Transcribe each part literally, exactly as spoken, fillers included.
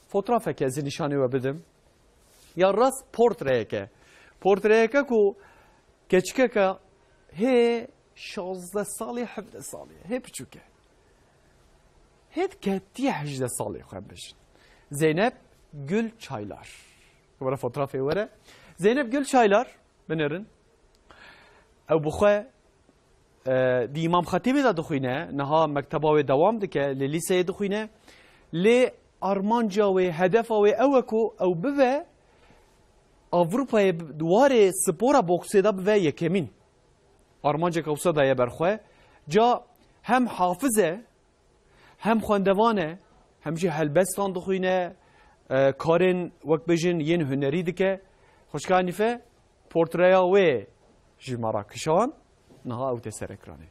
Fotrafeke ez ê nîşanî we bidim. Ya rast portreyeke. Portreyeke ku keçikeke hê şazdeh salî, hevdeh salî ye. Hê piçûk e. Hê diketiye hejdeh salî xwe em bêjin. Zeynep Gül Çaylar. Were fotrafê were. Zeynep Gül Çaylar, binêrin. Ew bi xwe, e, di Îmam Xetîbê de dixwîne, niha mekteba wê dewam dike, li lîseyê dixwîne. Lê armanca wê, hedefa wê ew e ku ew bibe Avrupayê, di warê spora boksê de bibe yekemîn. Armanceke wisa daye ber xwe. Ca hem hafiz e, hem xwendevan e, hem jî helbestan dixwîne, e, karên, wek bêjin, yên hunerî dike. Xwişka Henife, portreya wê ji me re kişand, niha ew tê ser ekranê.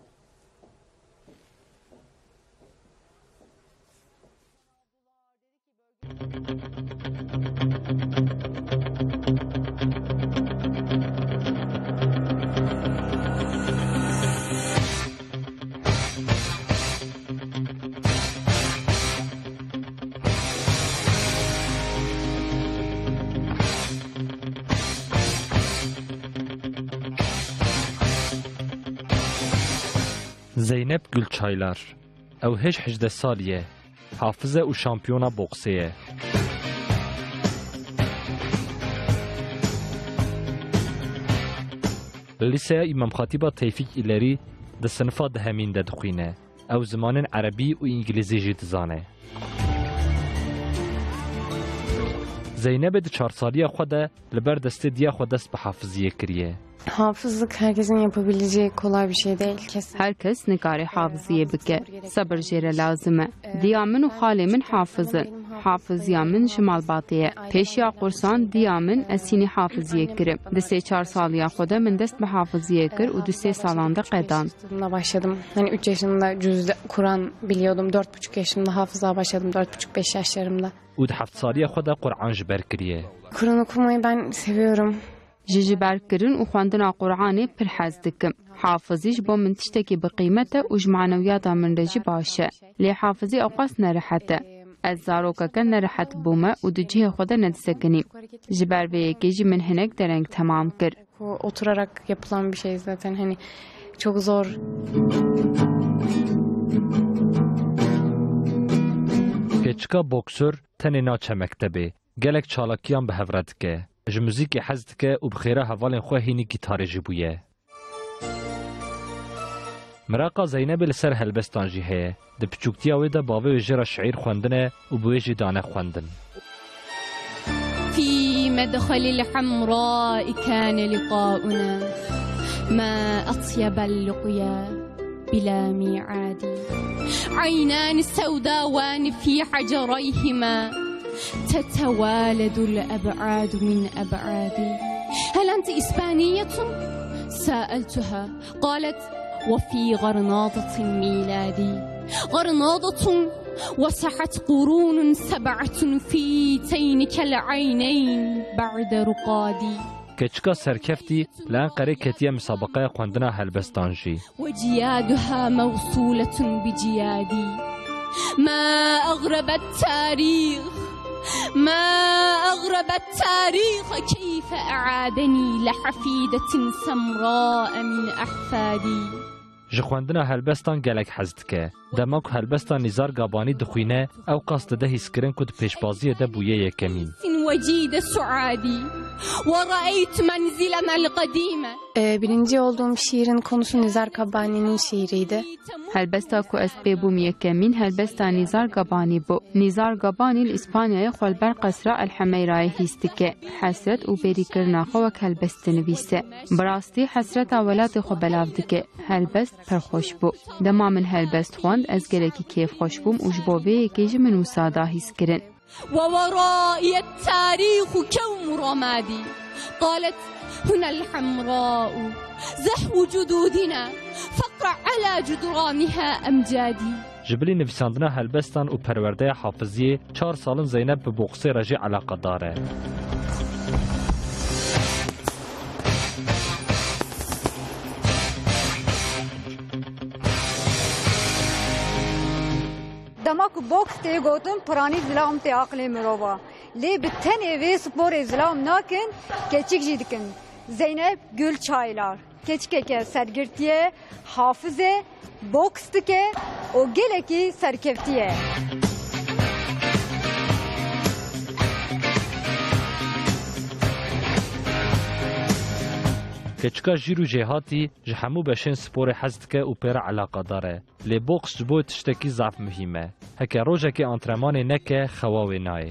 Zeynep Gülçaylar. Ew hêj hejdeh salî ye. Hafiz e û şampiyona boksê ye. Li Lîseya Îmam Xatîba Tevfîk Îlerî di sinifa dehemîn de dixwîne. Ew zimanên erebî û îngilîzî jî dizane. Zeynebê di çar saliya xwe de li ber destê diya xwe dest bi hafiziyê kiriye. Hafızlık herkesin yapabileceği kolay bir şey değil. Kesin. Her kes nikare hafiziyê bike. Sebir jê re lazim e. Diya min û xalê min hafiz in. Hafiziya min ji malbatê ye. Pêşiya qursan diya min ez hînî hafiziyê kirim. Di sê çar saliya xwe de min dest bi hafiziyê kir û di sê salan de qedan. Bununla başladım. Hani üç yaşında cüzde Kur'an biliyordum. Dört buçuk yaşımda hafızlığa başladım. Dört buçuk, beş yaşlarımda. Û di heft saliya xwe de Qur'an ji ber kiriye. Kur'an okumayı ben seviyorum. Ji ji ber kirin û xwendina Qur'anê pir hez dikim. Hafizî ji bo min tiştekî bi qîmet e û ji manewiyata min re jî baş e. Lê hafizî ewqas nerehet e. Ez zarokeke nerehet bûme û di cihê xwe de nedisekinîm. Ji ber vê yekê jî min hinek dereng temam kir. Oturarak yapılan bir şey zaten, hani çok zor. Keçika boksor tenê naçe mektebê. Gelek çalakiyan bi hev re dike. Ji muzîkê hez dike û bi xêra hevalên xwe hînî gîtarê jî bûye. Miraqa Zeynebê li ser helbestan jî heye. Di piçûktiya wê de bavê wê jê re şiîr xwendine û bi wê jî dane xwendin. في مدخل الحمراء كان لقاؤنا، ما أطيب اللقيا بلا ميعاد. عينان سوداوان في حجريهما، تتوالد الأبعاد من أبعادي. هل أنت إسبانية؟ سألتها. قالت: وفي غرناطة ميلادي. غرناطة وسعت قرون سبعة في تينك العينين بعد رقادي. Keçika serkeftî li Enqerê ketiye misabeqeya xwendina helbestan jî. وجيادها موصولة بجيادي. ما أغرب التاريخ، ما أغرب التاريخ، كيف أعادني لحفيدة سمراء من أحفادي. Ji xwendina helbestan gelek hez dike. Dema ku helbesta Nîzar Gabanî dixwîne, ew qas dide hîskirin ku di pêşbaziyê de bûye yekemîn. وجيد سعادي، ورأيت منزلنا القديم. Ee, birinci olduğum şiirin konusu Nizar Kabani'nin şiiriydi. Helbesta ku ez pê bûm yekemîn helbesta Nîzar Gabanî bû. Nîzar Gabanî li Îspanyayê xwe li ber qesra El Hemeyrayê hîs dike. Hesret û bêrîkirina xwe wek helbest dinivîse. Bi rastî hesreta welatê xwe belav dike. Helbest pir xweş bû. Dema min helbest xwend, ez gelekî kêfxweş bûm û ji bo vê yekê jî min wisa da hîskirin. وورائي التاريخ كوم رمادي. قالت: هنا الحمراء زهو جدودنا، فاقرع على جدرانها أمجادي. Ji bilî nivîsandina helbestan û perwerdeya Hafiziyê çar salin Zeynep bi boksê re jî eleqedar e. Dema ku Boks tê gotin piranî zilam tê aqilê mirova. Lê bi tenê vê sporê zilam nakin, keçik jî dikin. Zeynep Gül Çaylar. Keçikeke sergirtiye, hafize, boks dike û gelekî serkeftî ye. Keçika jîr û jêhatî ji hemû beşên sporê hez dike û pê re eleqedar e. Lê boks ji bo tiştekî zaf muhîm e. Heke rojekê antrenmanê neke, xewa wê nayê.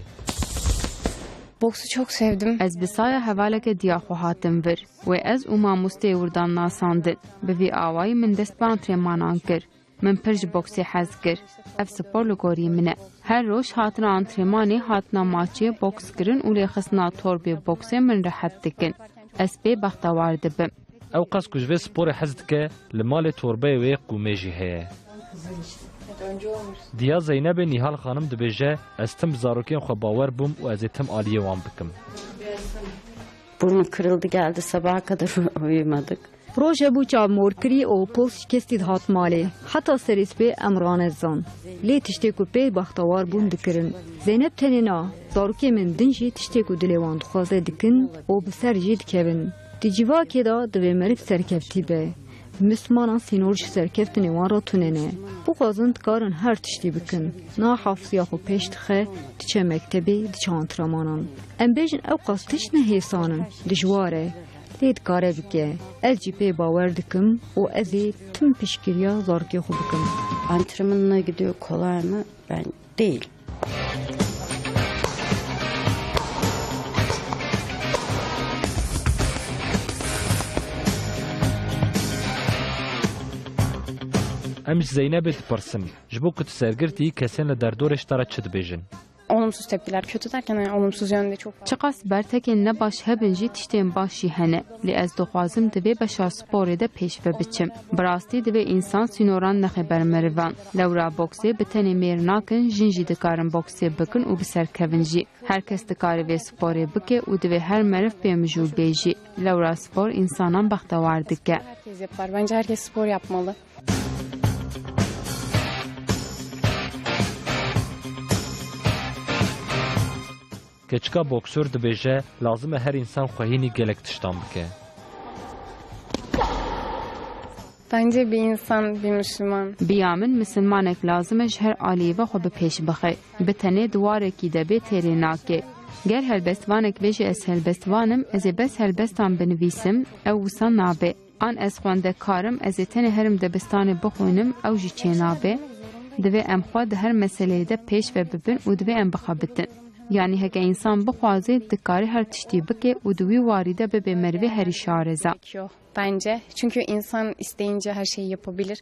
Boksu çok sevdim. Ez bi saya hevaleke diya xwe hatim vir. Wê ez û mamosteyê wir dan nasandin. Bi vî awayî min dest bi antrenmanan kir. Min pir ji boksê hez kir. Ev spor li gorî min e. Her roj hatina antrenmanê, hatina maçê, boks kirin û lêxistina torbê boksê min rehet dikin. Ez pê bextewar dibim. Ew qas ku ji vê sporê hez dike, li malê torbeyê wê qûmê jî heye. Diya Zeynebê Nîhal Xanim dibêje, ez tim bi zarokên xwe bawer bûm û ez ê tim aliyê wan bikim. Burnu kırıldı, geldi, sabaha kadar uyumadık. Roj hebû çav mor kirî û post şikestî dihat malê. Heta serê sibê em ranezan. Lê tiştê ku pê bextewar bûn dikirin. Zeynep tenê na, zarokê min din jî tiştê ku dilê wan dixwaze dikin û bi ser jê dikevin. Di civakê de divê meriv serkeftî be. Mislimanan sînor ji serkeftinê wan re tune ne. Bixwazin dikarin her tiştî bikin. Na hafiziya xwe pêş dixe, diçe mektebê, diçe antrenmanan. Em bêjin ew qas tişt ne hêsan in, dijwar e. Lê dikare bike. Ez jî pê bawer dikim û ez ê tim piştgiriya zarokê xwe bikim. Antrenmanına gidiyor, kolay mı? Ben değil. Em ji Zeynebê dipirsin, ji bo ku tu sergirtî, kesên li derdorê ji te re çi dibêjin? Olumsuz tepkiler, kötü derken, yani, olumsuz yönde çok fazla. Çiqas bertekên nebaş hebin jî, tiştên baş jî hene. Lê ez dixwazim di vê beşa sporê de pêş ve biçim. Bi rastî divê însan sînoran nexe ber merivan. Lewra boksê bi tenê mêr nakin, jin jî dikarin boksê bikin û bi ser kevin jî. Her kes dikare vê sporê bike û divê her meriv pê mijûl bê jî. Lewra spor însanan bextewar dike. Herkes yapar. Bence herkes spor yapmalı. Keçika boksor dibêje, lazim e her însan xwehînî gelek tiştan bike. Bence bir insan, bir Müslüman. Biya min, misilmanek lazim e ji her aliyê ve xwe bi pêş bixe. Bi tenê di warekî de bê têrê nake. Ger helbestvanek bêje ez helbestvan im, ez ê bes helbestan binivîsim, ew wisa nabe. An ez xwendekar im, ez ê tenê herim debistanê bixwînim, ew jî çênabe. Divê em xwe di her meseleyê de pêş ve bibin û divê em bixebitin. Yanî heke însan bixwaze, dikare her tiştî bike û di wî warî de bibe merivê herî şareza. Bence. Çünkü insan isteyince her şeyi yapabilir.